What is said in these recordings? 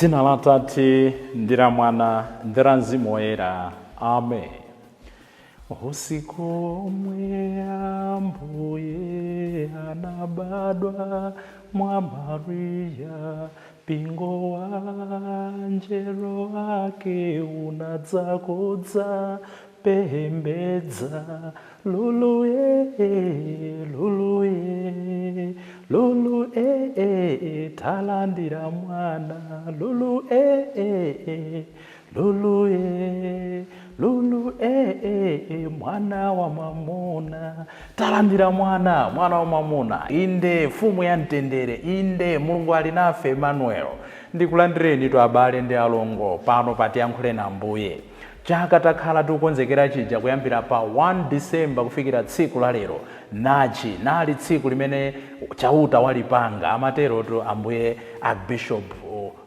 Dzina la Tate ndi la Mwana ndi la Mzimu Woyera. Amen. Usiku omwe Ambuye anabadwa mwa Mariya, mpingo wa angelo ake unadzakudza pembedza. Lulu e, lulu e, lulu e, talandira mwana. Lulu e, lulu e, lulu e, mwana wa mwamuna. Talandira mwana, mwana wa mwamuna. Inde, mfumu ya mtendere. Inde, Mulungu ali nafe, Emmanuel. Ndikulandireni tu, abale ndi alongo, pano patiyankhule na Ambuye. Chaka takhala tikukonzekera chija, kuyambira pa 1 Disemba kufikira tsiku la lero, nachi nali tsiku limene Chauta walipanga, amaterotu Ambuye Archbishop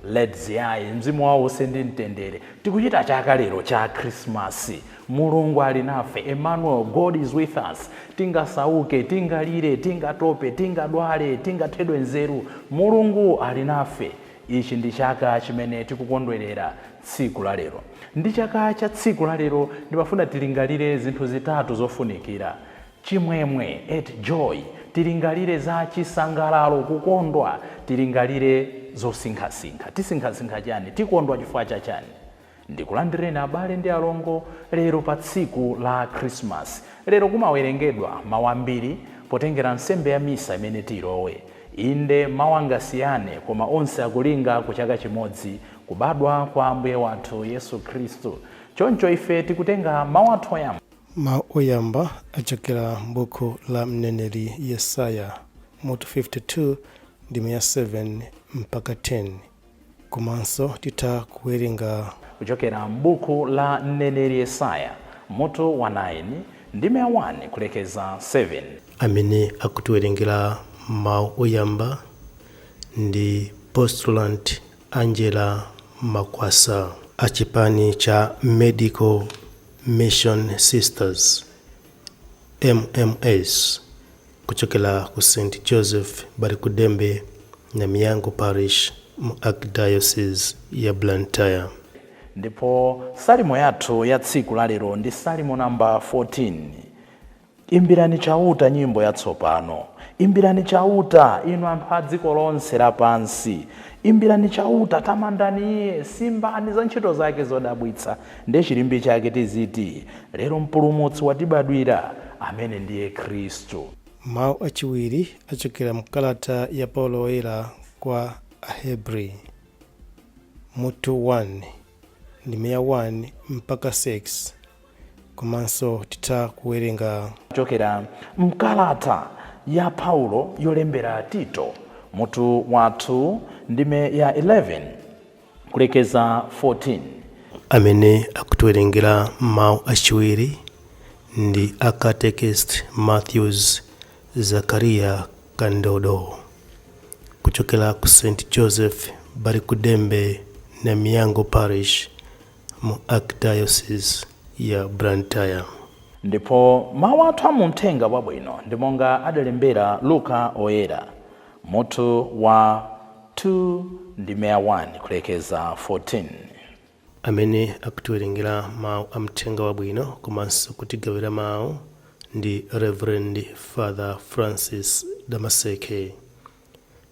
Ledziayi, mzimu wawo uuse ndi mtendere. Tikuchita chaka lero cha Khrismasi. Mulungu ali nafe, Emmanuel, God is with us. Tingasauke, tingalire, tingatope, tingadwale, tingathedwe nzeru, Mulungu ali nafe. Ichi ndi chaka chimene tikukondwerera tsiku la lero. Ndi chaka cha tsiku la lero, ndimafuna tilingalire zinthu zitatu zofunikira: chimwemwe et joy, tilingalire za chisangalalo, kukondwa, tilingalire zosinkhasinkha. Tisinkhasinkha chani? Tikondwa chifukwa cha chani? Ndikulandireni, abale ndi alongo, lero pa tsiku la Khrismasi. Lero kumawerengedwa mawu ambiri potengera nsembe ya misa imene tilowe. Inde, mawu angasiyane, koma onse akulinga ku chaka chimodzi, kubadwa kwa Ambuye wathu Yesu Khristu. Choncho ife tikutenga mawu athu oyamba. Mawu oyamba achokera m'buku la mneneri Yesaya, mutu 52, ndime ya 7 mpaka 10. Komanso titha kuwerenga kuchokera m'buku la mneneri Yesaya, mutu wa 9, ndime ya 1 kulekeza 7. Amene akutiwerengera mawu oyamba ndi Postulant Angela Makwasa, achipani cha Medical Mission Sisters, MMS, kuchokera ku St Joseph Balikudembe, Namiyango Parish, mu Archdiocese ya Blantyre. Ndipo salimo yathu ya tsiku lalero ndi salimo namba 14. Imbirani Chauta nyimbo yatsopano, imbirani Chauta, inu anthu a dziko lonse lapansi. Imbirani Chauta, tamandani Iye, simbani za ntchito zake zodabwitsa. Ndi chilimbi chake tiziti lero Mpulumutsi watibadwira, amene ndiye Khristu. Mawu achiwiri achokera mkalata ya Paulo Woyera kwa Ahebri, mutu 1, ndime ya 1 mpaka 6. Komanso titha kuwerenga kuchokera mkalata ya Paulo yolembera Tito, mutu wathu, ndime ya 11 kulekeza 14. Amene akutiwerengera mawu achiwiri ndi a Catechist Matthews Zakariya Kandodo, kuchokera ku St Joseph Balikudembe, Namiyango Parish, mu Archdiocese ya Blantyre. Ndipo mawu athu amumthenga wabwino ndi monga adalembera Luka Oyera, mutu wa 2, ndime ya 1 kulekeza 14. Amene akutiwerengera mawu amthenga wabwino komanso kutigawira mawu ndi Reverend Father Francis Damaseke,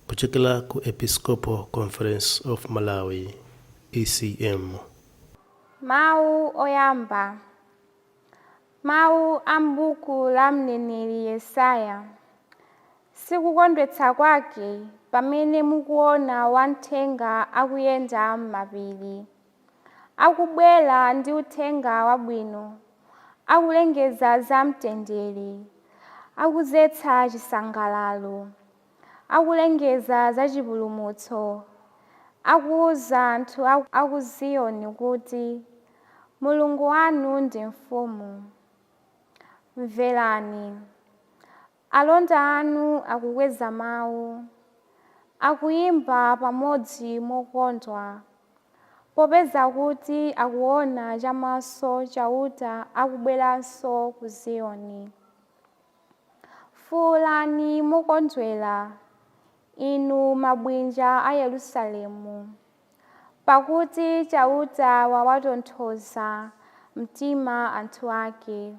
kuchokera ku Episcopal Conference of Malawi, ECM. Mawu oyamba. Mawu a m'buku la mneneri Yesaya. Sikukondwetsa kwake pamene mukuona wamthenga akuyenda m'mapiri, akubwera ndi uthenga wabwino, akulengeza za mtendere, akudzetsa chisangalalo, akulengeza za chipulumutso, akuwuza anthu aku Ziyoni kuti Mulungu wanu ndi mfumu. Mverani, alonda anu akukweza mawu, akuyimba pamodzi mokondwa, popeza kuti akuona chamaso Chauta akubweranso ku Ziyoni. Fuwulani mokondwera, inu mabwinja a Yerusalemu. Pakuti Chauta wawatonthoza mtima anthu ake,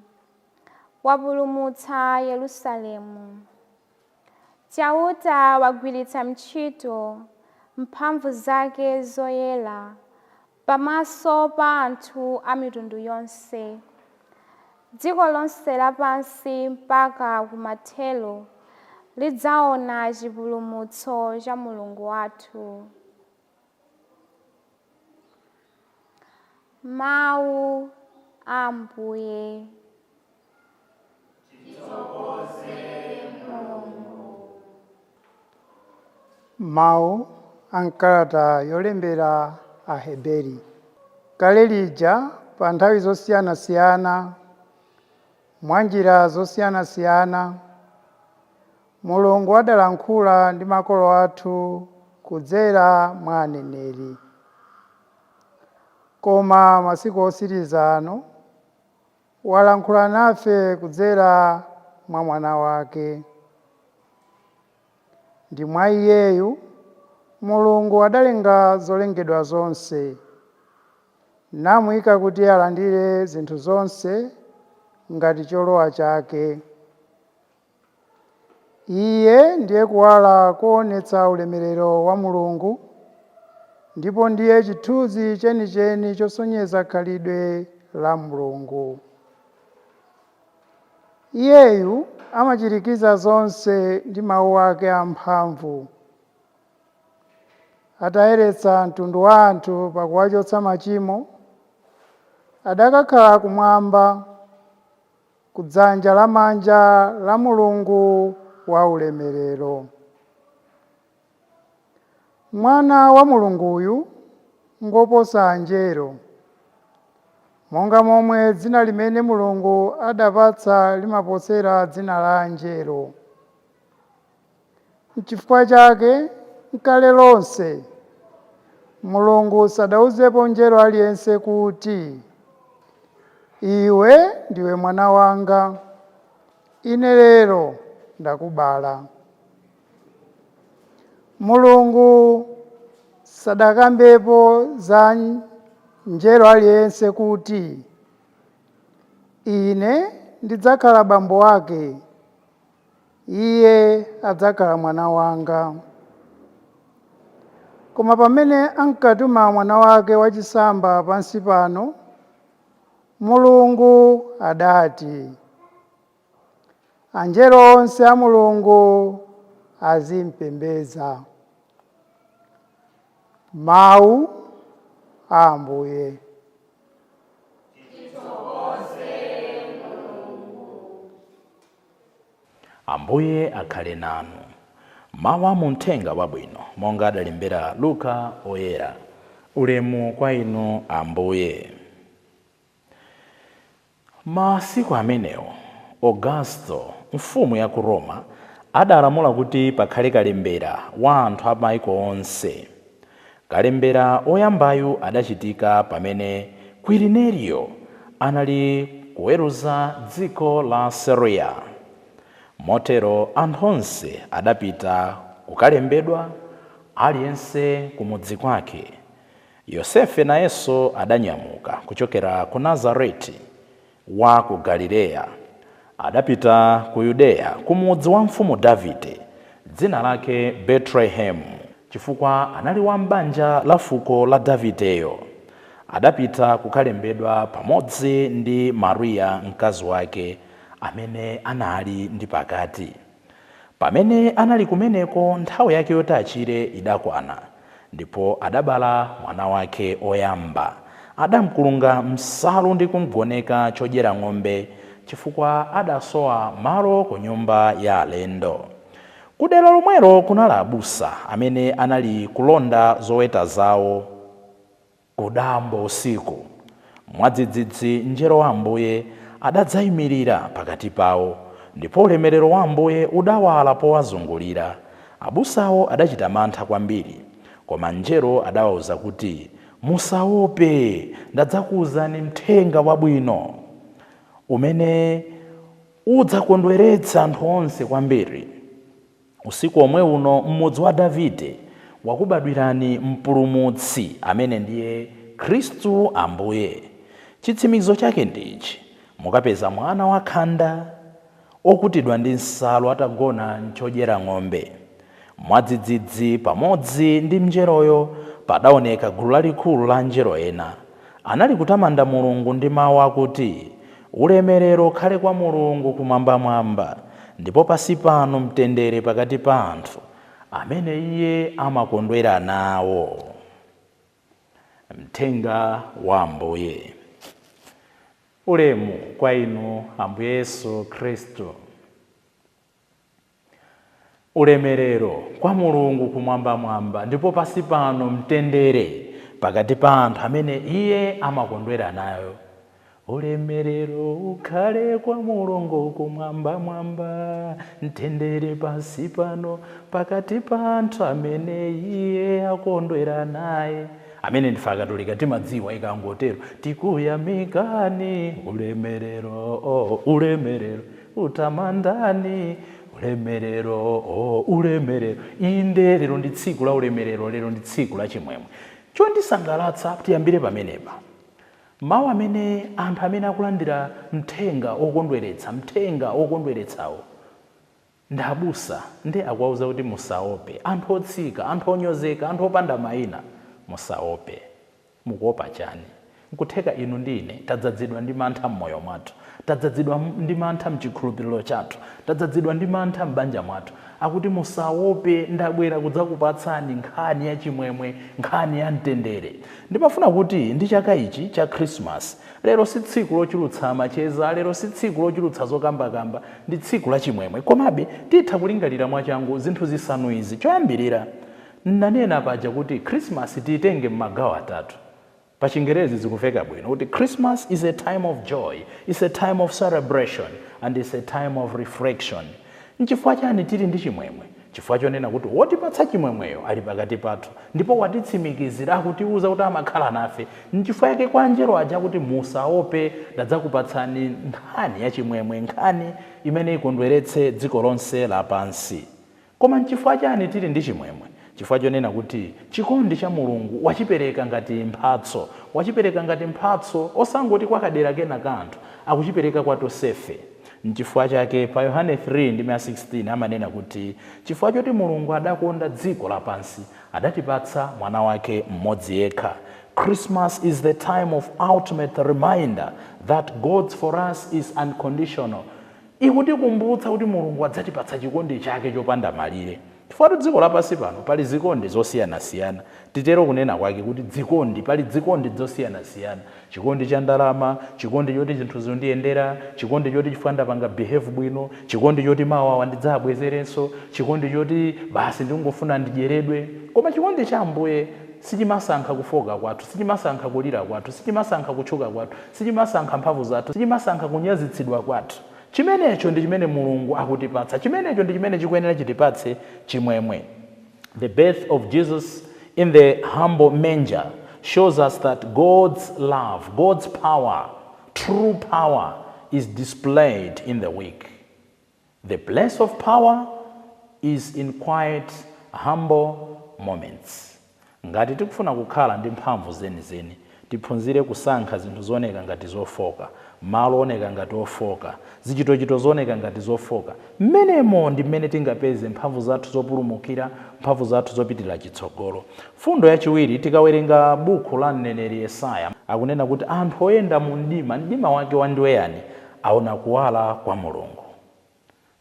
wapulumutsa Yerusalemu. Chauta wagwiritsa ntchito mphamvu zake zoyera pamaso pa anthu a mitundu yonse. Dziko lonse lapansi mpaka kumathero lidzaona chipulumutso cha Mulungu wathu. Mawu a Ambuye. Mawu a nkalata yolembera Aheberi. Kale lija pa nthawi zosiyanasiyana, mwa njira zosiyanasiyana, Mulungu adalankhula ndi makolo athu kudzera mwa aneneri. Koma masiku otsiriza ano walankhula nafe kudzera mwa Mwana wake. Ndi mwa Iyeyu Mulungu adalenga zolengedwa zonse, namuyika kuti alandire zinthu zonse ngati cholowa chake. Iye ndiye kuwala koonetsa ulemerero wa Mulungu, ndipo ndiye chithunzi chenicheni chosonyeza khalidwe la Mulungu. Iyeyu amachirikiza zonse ndi mawu ake amphamvu. Atayeretsa mtundu wa anthu pakuwachotsa machimo, adakakhala kumwamba kudzanja lamanja la Mulungu wa ulemerero. Mwana wa Mulunguyu ngoposa anjelo, monga momwe dzina limene Mulungu adapatsa limaposera dzina la anjelo. N'chifukwa chake nkale lonse Mulungu sadauzepo mngelo aliyense kuti, iwe ndiwe mwana wanga, ine lero ndakubala. Mulungu sadakambepo za mngelo aliyense kuti, ine ndidzakhala bambo wake, iye adzakhala mwana wanga. Koma pamene ankatuma mwana wake wachisamba pansi pano, Mulungu adati, anjelo onse a Mulungu azimpembedza. Mawu a Ambuye. Ambuye akhale nanu. Mawu a muthenga wabwino monga adalembera Luka oyera. Ulemu kwa inu Ambuye. Masiku amenewo Augusto, mfumu ya ku Roma, adalamula kuti pakhale kalembera wa anthu a maiko onse. Kalembera oyambayu adachitika pamene Quirinio anali kuweruza dziko la Syria. Motero anthu onse adapita kukalembedwa, aliyense kumudzi kwake. Yosefe nayenso adanyamuka kuchokera ku Nazareti wa ku Galileya. Adapita ku Yudeya kumudzi wa mfumu Davide, dzina lake Betelehemu, chifukwa anali wa m'banja la fuko la Davideyo. Adapita kukalembedwa pamodzi ndi Mariya mkazi wake, amene anali ndi pakati. Pamene anali kumeneko, nthawi yake yoti achire idakwana, ndipo adabala mwana wake oyamba. Adamkulunga msalu ndi kumgoneka chodyera ng'ombe, chifukwa adasowa malo ku nyumba ya alendo. Kudera lomwelo kunali abusa amene anali kulonda zoweta zawo kudambo usiku. Mwadzidzidzi mngelo wa Ambuye adadzayimirira pakati pawo, ndipo ulemerero wa Ambuye udawala powazungulira. Abusawo adachita mantha kwambiri, koma mngelo adawawuza kuti, musaope, ndadzakuwuzani mthenga wabwino umene udzakondweretsa anthu onse kwambiri. Usiku omwe uno m'mudzi wa Davide Wakubadwirani Mpulumutsi, amene ndiye Khristu Ambuye. Chitsimikizo chake ndi ichi: mukapeza mwana wakhanda okutidwa ndi nsalu, atagona nchodyera ng'ombe. Mwadzidzidzi pamodzi ndi mngeloyo padaoneka gulu lalikulu la angelo ena. Anali kutamanda Mulungu ndi mawu akuti, "Ulemerero ukhale kwa Mulungu kumwambamwamba, ndipo pansi pano mtendere pakati pa anthu amene Iye amakondwera nawo." Mthenga wa Ambuye. Ulemu kwa inu, Ambuye Yesu Khristu. Ulemerero kwa Mulungu kumwambamwamba, ndipo pansi pano mtendere pakati pa anthu amene Iye amakondwera nayo. Ulemerero ukhale kwa Mulungu kumwambamwamba, mtendere pansi pano pakati pa anthu amene Iye akondwera naye. Amene ndife Akatolika timadziwa ikangotero, "Tikuyamikani, ulemerero, oh, ulemerero, utamandani, ulemerero, oh, ulemerero." Inde, lero ndi tsiku la ulemerero, lero ndi tsiku la chimwemwe. Chondisangalatsa, tiyambire pamenepa, mawu amene anthu amene akulandira mthenga okondweretsa, mthenga okondweretsawo ndi abusa, ndi akuwauza kuti musaope, anthu otsika, anthu onyozeka, anthu opanda mayina, musaope. Mukuopa chani? Nkutheka inu ndi ine tadzazidwa ndi mantha m'moyo mwathu, tadzazidwa ndi mantha mchikhulupiriro chathu, tadzazidwa ndi mantha m'banja mwathu. Akuti musaope, ndabwera kudzakupatsani nkhani ya chimwemwe, nkhani ya mtendere. Ndimafuna kuti ndi chaka ichi cha Christmas, lero si tsiku lochulutsa macheza, lero si tsiku lochulutsa zokambakamba, ndi tsiku la chimwemwe. Komabe titha kulingalira mwachangu zinthu zisanu izi. Choyambirira, nanena paja kuti Christmas tiyitenge m'magawo atatu. Pa Chingerezi zikumveka bwino kuti Christmas is a time of joy, is a time of celebration and is a time of reflection. Nchifukwa chani tili ndi chimwemwe? Chifukwa chonena kuti wotipatsa chimwemweyo ali pakati pathu, ndipo watitsimikizira, akutiuza kuti amakhala nafe. Nchifukwa yake kwa anjelo aja kuti musaope, ndadzakupatsani nkhani ya chimwemwe, nkhani imene ikondweretse dziko lonse lapansi. Koma nchifukwa chani tili ndi chimwemwe? Chifukwa chonena kuti chikondi cha Mulungu wachipereka ngati mphatso, wachipereka ngati mphatso, osangoti kwa kadera kena ka anthu, akuchipereka kwa tonsefe. Nchifukwa chake pa Yohane 3 ndi 16 amanena kuti chifukwa choti Mulungu adakonda dziko lapansi, adatipatsa mwana wake mmodzi yekha. Christmas is the time of ultimate reminder that God's for us is unconditional. Ikutikumbutsa kuti Mulungu adzatipatsa chikondi chake chopanda malire, chifukwa dziko lapansi pano pali zikondi zosiyanasiyana. Titero kunena kwake kuti dzikondi, pali dzikondi zosiyanasiyana: chikondi cha ndalama, chikondi choti zinthu zindiyendera, chikondi choti chifukwa ndapanga behave bwino, chikondi choti mawa ndidzabwezerenso, chikondi choti basi ndingofuna ndidyeredwe. Koma chikondi cha Ambuye sichimasankha kufoka kwathu, sichimasankha kulira kwathu, sichimasankha kutchuka kwathu, sichimasankha mphamvu zathu, sichimasankha kunyazitsidwa kwathu. Chimenecho ndi chimene Mulungu akutipatsa, chimenecho ndi chimene chikuyenera chitipatse chimwemwe. The birth of Jesus in the humble manger shows us that God's love, God's power, true power is displayed in the weak. The place of power is in quiet, humble moments. Ngati tikufuna kukhala ndi mphamvu zenizeni, tiphunzire kusankha zinthu zooneka ngati zofoka, malo oneka ngati ofoka, zichitochito zooneka ngati zofoka. Mmenemo ndi mmene tingapeze mphamvu zathu zopulumukira, mphamvu zathu zopitirira chitsogolo. Fundo yachiwiri, tikawerenga buku la mneneri Yesaya, akunena kuti anthu oyenda mu mdima, mdima wake wandiweyani, aona kuwala kwa Mulungu.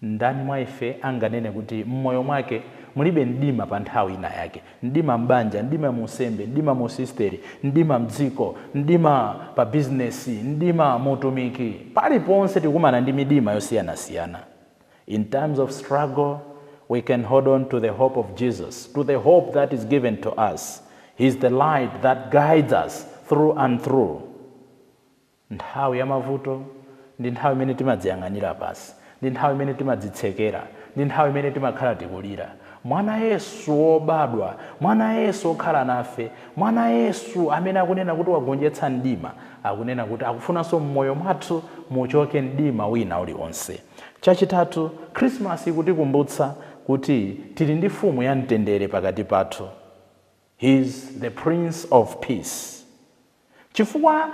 Ndani mwa ife anganene kuti mmoyo mwake mulibe mdima pa nthawi ina yake? Mdima m'banja, mdima mu unsembe, mdima mu sisteri, mdima mdziko, mdima pa bizinesi, mdima mutumiki, paliponse tikumana ndi midima yosiyanasiyana. In times of struggle, we can hold on to the hope of Jesus, to the hope that is given to us. He is the light that guides us through and through. Nthawi ya mavuto ndi nthawi imene timadziyang'anira pasi, ndi nthawi imene timadzitsekera, ndi nthawi imene timakhala tikulira. Mwana Yesu wobadwa, mwana Yesu okhala nafe, mwana Yesu amene akunena kuti wagonjetsa mdima, akunena kuti akufunanso mmoyo mwathu muchoke mdima wina uliwonse. Chachitatu, Khrisimasi ikutikumbutsa kuti tili ndi Mfumu ya mtendere pakati pathu. He is the Prince of Peace. Chifukwa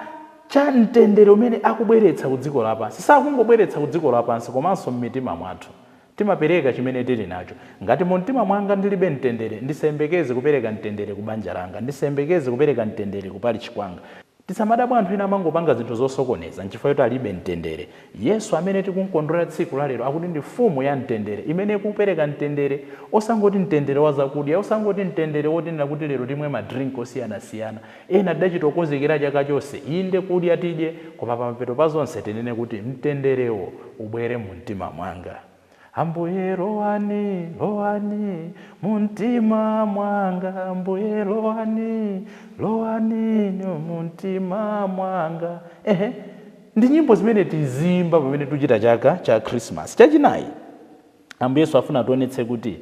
cha mtendere umene akubweretsa ku dziko lapansi, sakungobweretsa ku dziko lapansi komanso m'mitima mwathu. Timapereka chimene tili nacho. Ngati mu mtima mwanga ndilibe mtendere, ndisayembekeze kupereka mtendere ku banja langa, ndisayembekeze kupereka mtendere ku parish kwanga. Tisamadabwa anthu ena amangopanga zinthu zosokoneza nchifukwa choti alibe mtendere. Yesu amene tikumkondwerera tsiku la lero akuti ndi mfumu ya mtendere imene ikupereka mtendere, osangoti mtendere wa zakudya, osangoti mtendere wotinena kuti lero timwe ma drink osiyanasiyana. Ena tidachita kukonzekera chaka chonse, inde kudya tidye, koma pamapeto pa zonse tinene kuti mtenderewo ubwere mu mtima mwanga. Ambuye lowani, lowani mumtima mwanga, Ambuye lowani, lowani mumtima mwanga. Ehe, ndi nyimbo zimene tizimba pamene tuchita chaka cha Christmas. Chachinayi, Ambuye Yesu afuna tionetse kuti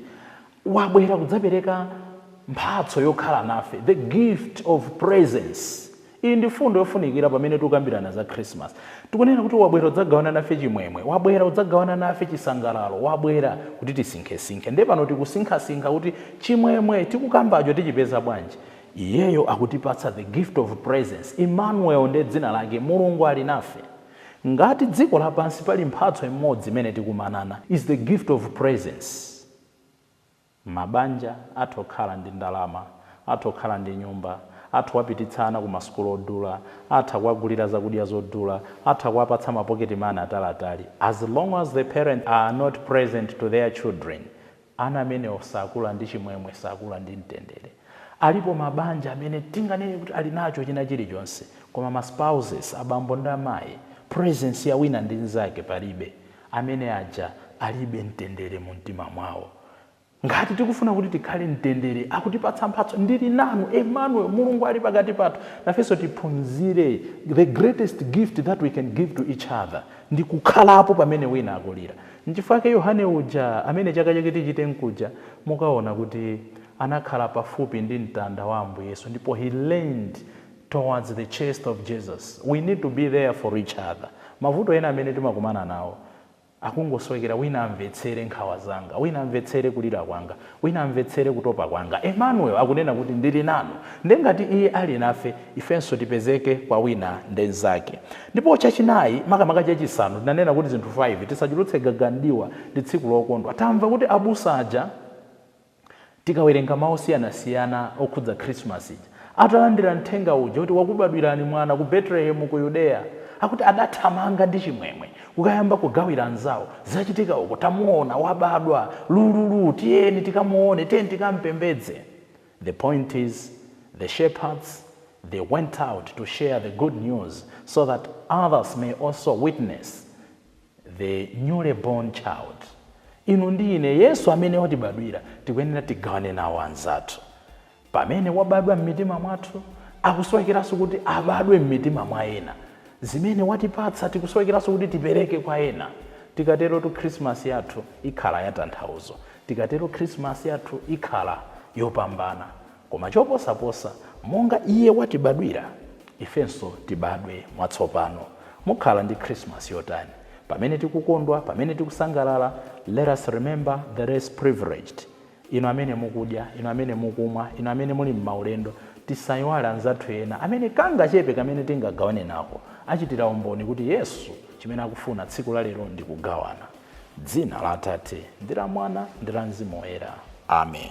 wabwera kudzapereka mphatso yokhala nafe, the gift of presence. Iyi ndi fundo yofunikira pamene tikukambirana za Christmas. Tikunena kuti wabwera kudzagawana nafe chimwemwe, wabwera kudzagawana nafe chisangalalo, wabwera kuti tisinkhesinkhe. Ndiye pano tikusinkhasinkha kuti chimwemwe tikukambacho tichipeza bwanji. Iyeyo akutipatsa the gift of presence. Emmanuel ndiye dzina lake, Mulungu ali nafe. Ngati dziko lapansi pali mphatso imodzi imene tikumanana, is the gift of presence. Mabanja athu okhala ndi ndalama, athu okhala ndi nyumba, athu wapititsa ana ku masukulu odula, atha kuwagulira zakudya zodula, atha kuwapatsa ma pocket money ataliatali. As long as the parents are not present to their children, ana amenewo sakula ndi chimwemwe, sakula ndi mtendere. Alipo mabanja amene tinganene kuti ali nacho china chilichonse, koma ma spouses, abambo ndi amayi, presence ya wina ndi mnzake palibe. Amene aja alibe mtendere mu mtima mwawo. Ngati tikufuna kuti tikhale mtendere, akutipatsa mphatso, ndili nanu, Emmanuel, Mulungu ali pakati pathu. Nafenso tiphunzire the greatest gift that we can give to each other ndi kukhalapo pamene wina akulira. Nchifukwa chake Yohane uja amene chaka chake tichite nkuja, mukaona kuti anakhala pafupi ndi mtanda wa Ambuye Yesu, ndipo he leaned towards the chest of Jesus. We need to be there for each other. Mavuto ena amene timakumana nawo akungosowekera wina amvetsere nkhawa zanga, wina amvetsere kulira kwanga, wina amvetsere kutopa kwanga. Emmanuel akunena kuti ndili nanu. Ndengati iye ali nafe, ifenso tipezeke kwa wina ndi mnzake. Ndipo chachinayi, makamaka chachisanu, tinanena kuti zinthu 5 tisachulutse gagandiwa, ndi tsiku lokondwa. Tamva kuti abusa aja, tikawerenga mawu osiyanasiyana okhudza Christmas ija, atalandira mthenga uja kuti wakubadwirani mwana ku Bethlehem ku Yudeya, akuti adathamanga ndi chimwemwe kukayamba kugawira anzawo, zachitika uko, tamuona wabadwa, lululu, tiyeni tikamuone, tiyeni tikampembedze. The point is, the shepherds, they went out to share the good news so that others may also witness the newly born child. Inu ndi ine, Yesu amene watibadwira, tikuyenera tigawane nawo anzathu. Pamene wabadwa m'mitima mwathu, akusowekeranso kuti abadwe m'mitima mwa ena. Zimene watipatsa tikusowekeranso kuti tipereke kwa ena. Tikatero tu Christmas yathu ikhala yatanthauzo, tikatero Christmas yathu ikhala yopambana. Koma choposaposa, monga iye watibadwira, ifenso tibadwe mwatsopano. Mukhala ndi Christmas yotani? Pamene tikukondwa, pamene tikusangalala, let us remember the less privileged. Inu amene mukudya, inu amene mukumwa, inu amene muli m'maulendo, tisayiwale anzathu ena amene kangachepe kamene tingagawane nako achitira umboni kuti Yesu chimene akufuna tsiku la lero ndi kugawana. Dzina la Atate ndi la Mwana ndi la Mzimu Woyera, amen.